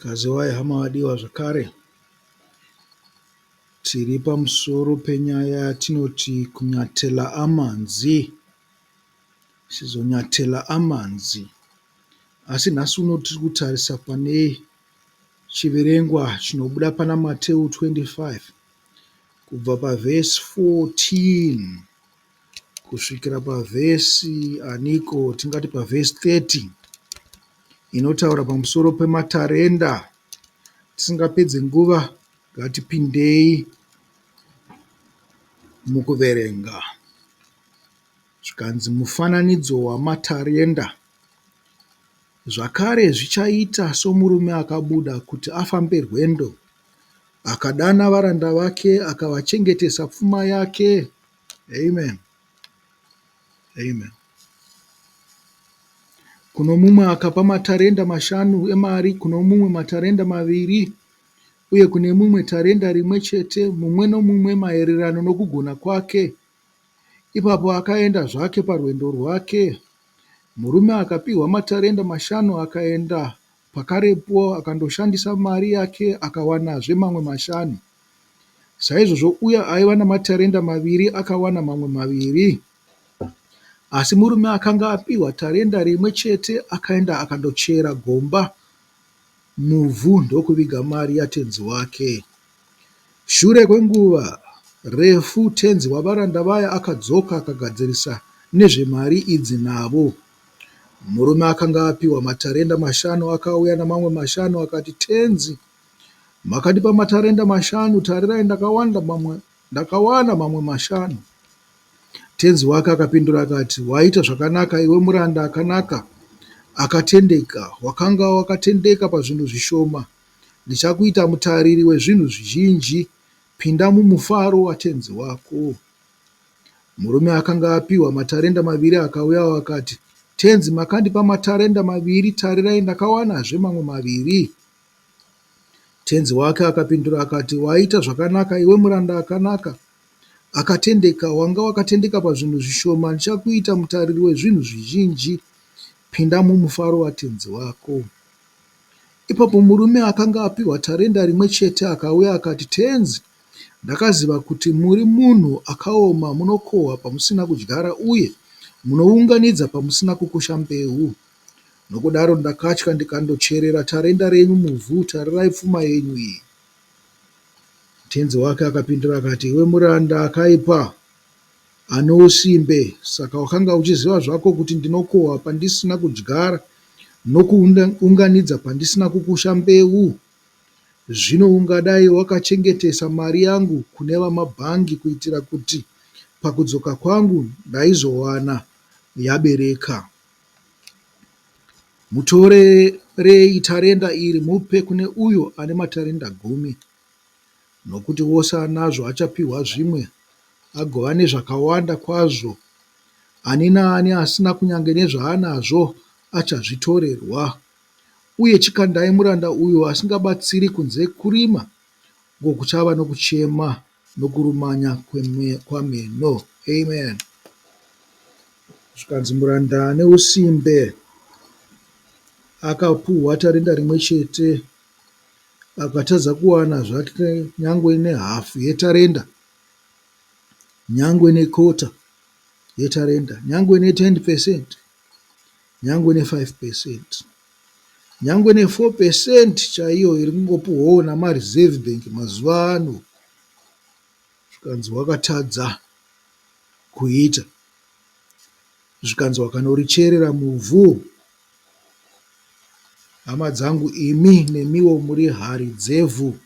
Kaziwai hama vadiwa zvakare. Tiri pamusoro penyaya yatinoti kunyathela amanzi. Sizonyathela amanzi. Asi nhasi uno tiri kutarisa pane chiverengwa chinobuda pana Mateu 25 kubva pavhesi 14 kusvikira pavhesi aniko tingati pavhesi 30 inotaura pamusoro pematarenda. Tisingapedze nguva ngatipindei mukuverenga. Zvikanzi mufananidzo wamatarenda. Zvakare zvichaita somurume akabuda kuti afambe rwendo. Akadana varanda vake akavachengetesa pfuma yake. Amen. Amen. Kuno mumwe akapa matarenda mashanu emari, kuno mumwe matarenda maviri, uye kune mumwe tarenda rimwe chete, mumwe nomumwe maererano nokugona kwake. Ipapo akaenda zvake parwendo rwake. Murume akapiwa matarenda mashanu akaenda pakarepo akandoshandisa mari yake akawanazve mamwe mashanu. Saizvozvo uya aiva namatarenda maviri akawana mamwe maviri. Asi murume akanga apiwa tarenda rimwe chete akaenda akandochera gomba muvhu ndokuviga mari yatenzi wake. Shure kwenguva refu tenzi wavaranda vaya akadzoka akagadzirisa nezvemari idzi navo. Murume akanga apiwa matarenda mashanu akauya namamwe mashanu akati, Tenzi, makandipa matarenda mashanu, tarirai ndakawanda mamwe, ndakawana mamwe mashanu. Tenzi wake akapindura akati, Waita zvakanaka iwe muranda akanaka, akatendeka. Wakanga wakatendeka pazvinhu zvishoma, ndichakuita mutariri wezvinhu zvizhinji. Pinda mumufaro watenzi wako. Murume akanga apiwa matarenda maviri akauyawo akati, Tenzi, makandipa matarenda maviri, tarirai ndakawanazve mamwe maviri. Tenzi wake akapindura akati, Waita zvakanaka iwe muranda akanaka, akatendeka. Wanga wakatendeka pazvinhu zvishoma, ndichakuita mutariri wezvinhu zvizhinji. Pinda mumufaro watenzi wako. Ipapo murume akanga apiwa tarenda rimwe chete akauya akati, Tenzi, ndakaziva kuti muri munhu akaoma, munokohwa pamusina kudyara uye munounganidza pamusina kukusha mbeu. Nokudaro ndakatya ndikandocherera tarenda renyu muvhu, tarirai pfuma yenyu iyi. Tenzi wake akapindura akati, Iwe muranda akaipa, ane usimbe, saka wakanga uchiziva zvako kuti ndinokohwa pandisina kudyara nokuunganidza pandisina kukusha mbeu? Zvino ungadai wakachengetesa mari yangu kune vamabhangi kuitira kuti pakudzoka kwangu ndaizowana yabereka. Mutorerei tarenda iri mupe kune uyo ane matarenda gumi. Nokuti wose anazvo achapiwa zvimwe, agova nezvakawanda kwazvo. Ani naani asina kunyange nezvaanazvo achazvitorerwa. Uye chikandai muranda uyo asingabatsiri kunze kurima, uko kuchava nokuchema nokurumanya kwameno. Amen. Zvikanzi muranda ane usimbe akapuhwa tarenda rimwe chete akatadza kuwana zvake nyangwe nehafu yetarenda, nyangwe nekota yetarenda, nyangwe ne 10 percent, nyangwe ne 5 percent, nyangwe ne 4 percent chaiyo iri kungopuhwawo namaReserve Bank mazuva ano, zvikanzi wakatadza kuita, zvikanzi wakanoricherera muvhu. Hama dzangu imi nemiwo muri hari dzevhu,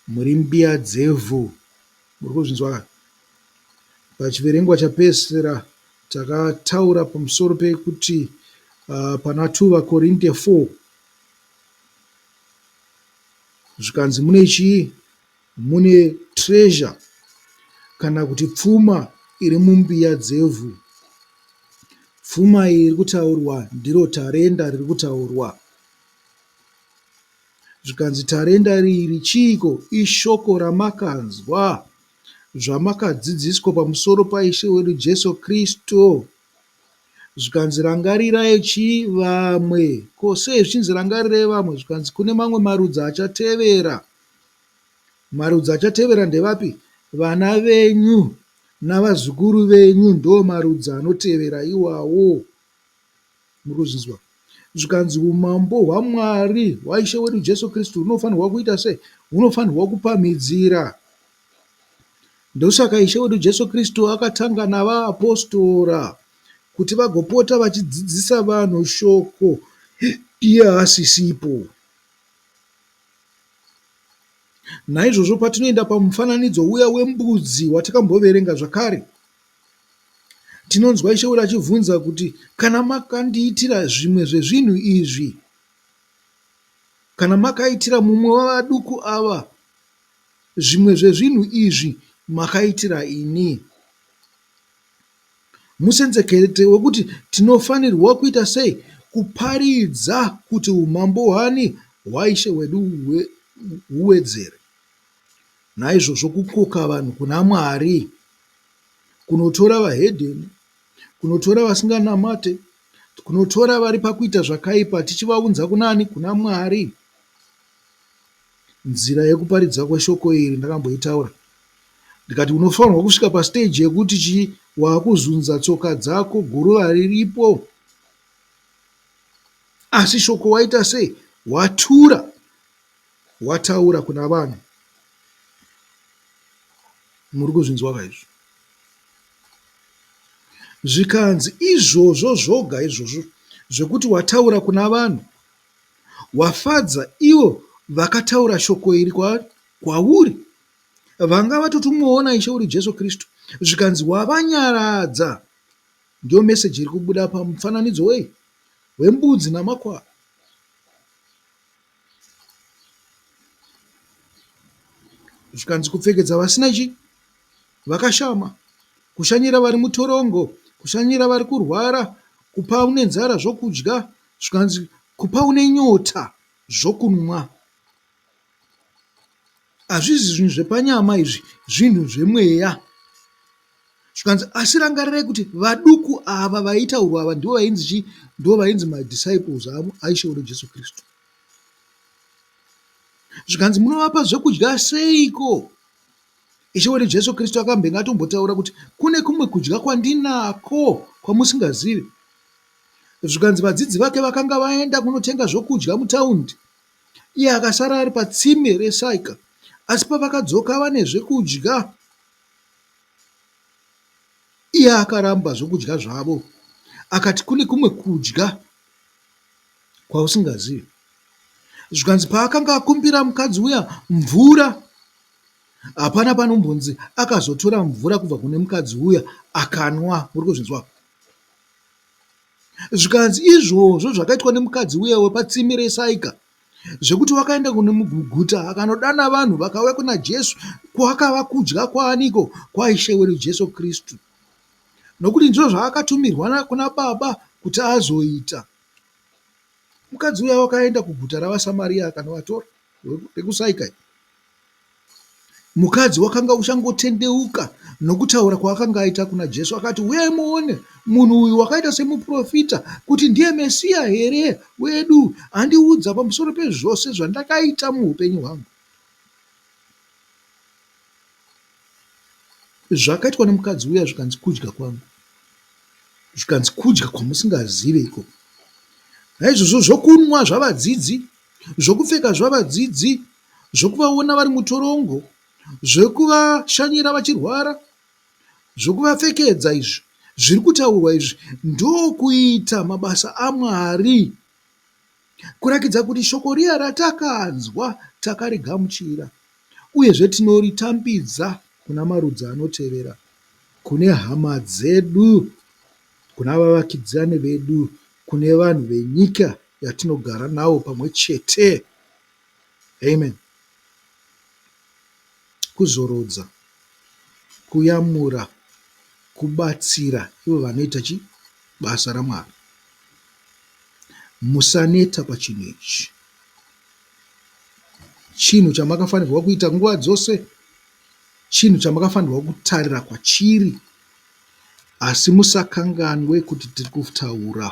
muri mbiya dzevhu. Muri kuzvinzwa ka? Pachiverengwa chapedzisira takataura pamusoro pekuti uh, pana 2 vaKorinte 4 zvikanzi mune chii? Mune treasure kana kuti pfuma iri mumbiya dzevhu. Pfuma iyi iri kutaurwa ndiro tarenda riri kutaurwa. Zvikanzi tarenda riri chiiko? Ishoko ramakanzwa, zvamakadzidziswa pamusoro paIshe wedu Jesu Kristu. Zvikanzi rangarirai chii vamwe. Ko sei zvichinzi rangarirai vamwe? Zvikanzi kune mamwe marudzi achatevera. Marudzi achatevera ndevapi? Vana venyu navazukuru venyu ndo marudzi anotevera iwawo. Muri kuzvinzwa? Zvikanzi umambo hwaMwari hwaIshe wedu Jesu Kristu hunofanirwa kuita sei? Hunofanirwa kupamhidzira. Ndosaka Ishe wedu Jesu Kristu akatanga navaapostora kuti vagopota vachidzidzisa vanhu shoko iye asisipo. Naizvozvo patinoenda pamufananidzo uya wembudzi watakamboverenga zvakare, tinonzwa Ishe wedu achibvunza kuti, Kana makandiitira zvimwe zvezvinhu izvi, kana makaitira mumwe wavaduku ava Zvimwe zvezvinhu izvi makaitira ini. Musenzekete wekuti tinofanirwa kuita sei? Kuparidza kuti umambo hwani? HwaIshe wedu huwedzere. Naizvozvo kukoka vanhu kuna Mwari kunotora vahedheni, kunotora vasinganamate, kunotora vari pakuita zvakaipa tichivaunza kunani? Kuna Mwari. Nzira yekuparidza kweshoko iri ndakamboitaura ndikati unofanirwa kusvika pastage yekuti chii wakuzunza tsoka dzako guruva riripo asi shoko waita sei watura wataura kuna vanhu muri kuzvinzwa ka izvo zvikanzi izvozvo zvoga izvozvo zvekuti wataura kuna vanhu Wafadza ivo vakataura shoko iri kwauri, vanga vatotumwawo naIshe wedu Jesu Kristu, zvikanzi wavanyaradza. Ndiyo meseji iri kubuda pamufananidzo wei? Wembudzi namakwai. Zvikanzi kupfekedza vasina chi? Vakashama, kushanyira vari mutorongo, kushanyira vari kurwara, kupa une nzara zvokudya, Zvikanzi kupa une nyota zvokunwa. Hazvizi zvinhu zvepanyama izvi, zvinhu zvemweya. Zvikanzi asi rangarirai kuti vaduku ava vaitaurwa ava ndivo vainzi chii? Ndivo vainzi madisciples aIshe wedu Jesu Kristu. Zvikanzi munovapa zvekudya seiko? Ishe wedu Jesu Kristu akambenge atombotaura kuti kune kumwe kudya kwandinako kwamusingazivi. Zvikanzi vadzidzi vake vakanga vaenda kunotenga zvokudya mutaundi, iye akasara ari patsime reSaika. Asi pavakadzoka vane zvekudya, iye akaramba zvokudya zvavo, akati, Kune kumwe kudya kwausingazivi. Zvikanzi paakanga akumbira mukadzi uya mvura, hapana panombonzi akazotora mvura kubva kune mukadzi uya akanwa. Muri kuzvinzwa? Zvikanzi izvozvo zvakaitwa nemukadzi uya wepatsime reSaika zvekuti wakaenda muguta akanodana vanhu vakauya kuna Jesu kwakava kudya kwaaniko kwaIshe wedu Jesu Kristu nokuti ndizvo zvaakatumirwa kuna Baba kuti azoita. Mukadzi uya wakaenda kuguta ravaSamaria akanovatora rekuSaika. Mukadzi wakanga uchangotendeuka nokutaura kwaakanga aita kuna Jesu. Akati, Uyai muone munhu uyu wakaita semuprofita, kuti ndiye Mesiya here wedu? Andiudza pamusoro pezvose zvandakaita muupenyu hwangu. Zvakaitwa nemukadzi uya zvikanzi kudya kwangu. Zvikanzi kudya kwamusingazive ikoko. Naizvozvo zvokunwa zvavadzidzi, zvokupfeka zvavadzidzi, zvokuvaona vari mutorongo, zvekuvashanyira vachirwara, zvokuvapfekedza izvi zviri kutaurwa izvi ndokuita mabasa aMwari kurakidza kuti shoko riya ratakanzwa takarigamuchira uyezve tinoritambidza kuna marudzi anotevera, kune hama dzedu, kuna vavakidzani vedu, kune vanhu venyika yatinogara navo pamwe chete. Amen. Kuzorodza, kuyamura, kubatsira ivo vanoita chi basa raMwari. Musaneta pachinhu ichi. Chinhu chamakafanirwa kuita nguva dzose, chinhu chamakafanirwa kutarira kwachiri. Asi musakanganwe kuti tiri kutaura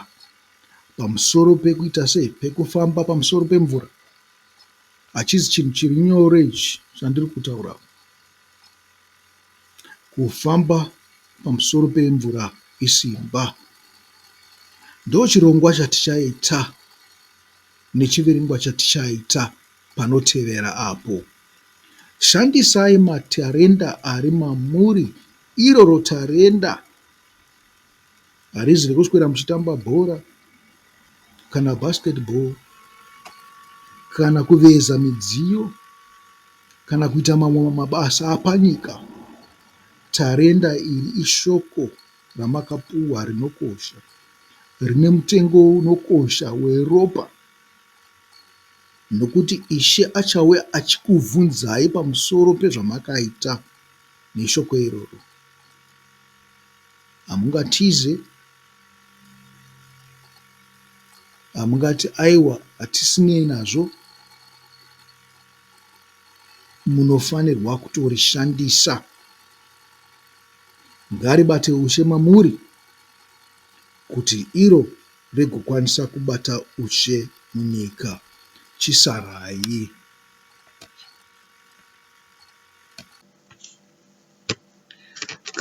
pamusoro pekuita sei? Pekufamba pamusoro pemvura. Hachisi chinhu chiri nyore ichi chandiri kutaura. Kufamba pamusoro pemvura isimba. Ndochirongwa chatichaita nechiverengwa chatichaita panotevera apo. Shandisai matarenda ari mamuri. Iroro tarenda harizi rekuswera muchitamba bhora kana basketball kana kuveza midziyo kana kuita mamwe mabasa apanyika. Tarenda iri ishoko ramakapuwa rinokosha, rine mutengo unokosha weropa. Nokuti Ishe achauya achikuvhunzai pamusoro pezvamakaita neshoko iroro. Hamungatize, hamungati aiwa hatisinei nazvo. Munofanirwa kutorishandisa. Ngaribate ushe mamuri kuti iro rigokwanisa kubata ushe munyika. Chisarai.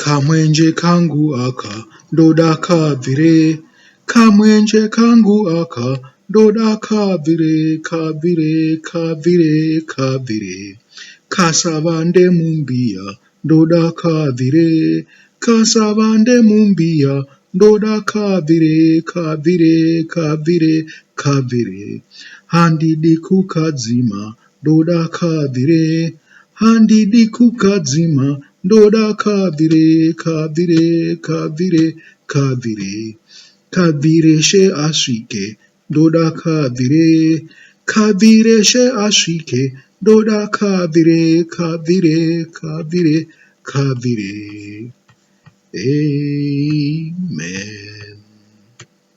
Kamwenje kangu aka ndoda kabvire, kamwenje kangu aka ndoda kabvire, kabvire, kabvire, kabvire. Kasavande mumbiya ndoda kabvire, kasavande mumbiya ndoda kabvire, kabvire, kabvire, kabvire. Handidi kukadzima ndoda kabvire, handidi kukadzima ndoda kabvire, kabvire, kabvire, kabvire. Kabvire she asvike ndoda kabvire, kabvire she asvike ndoda kabvire, kabvire, kabvire, kabvire. Hey.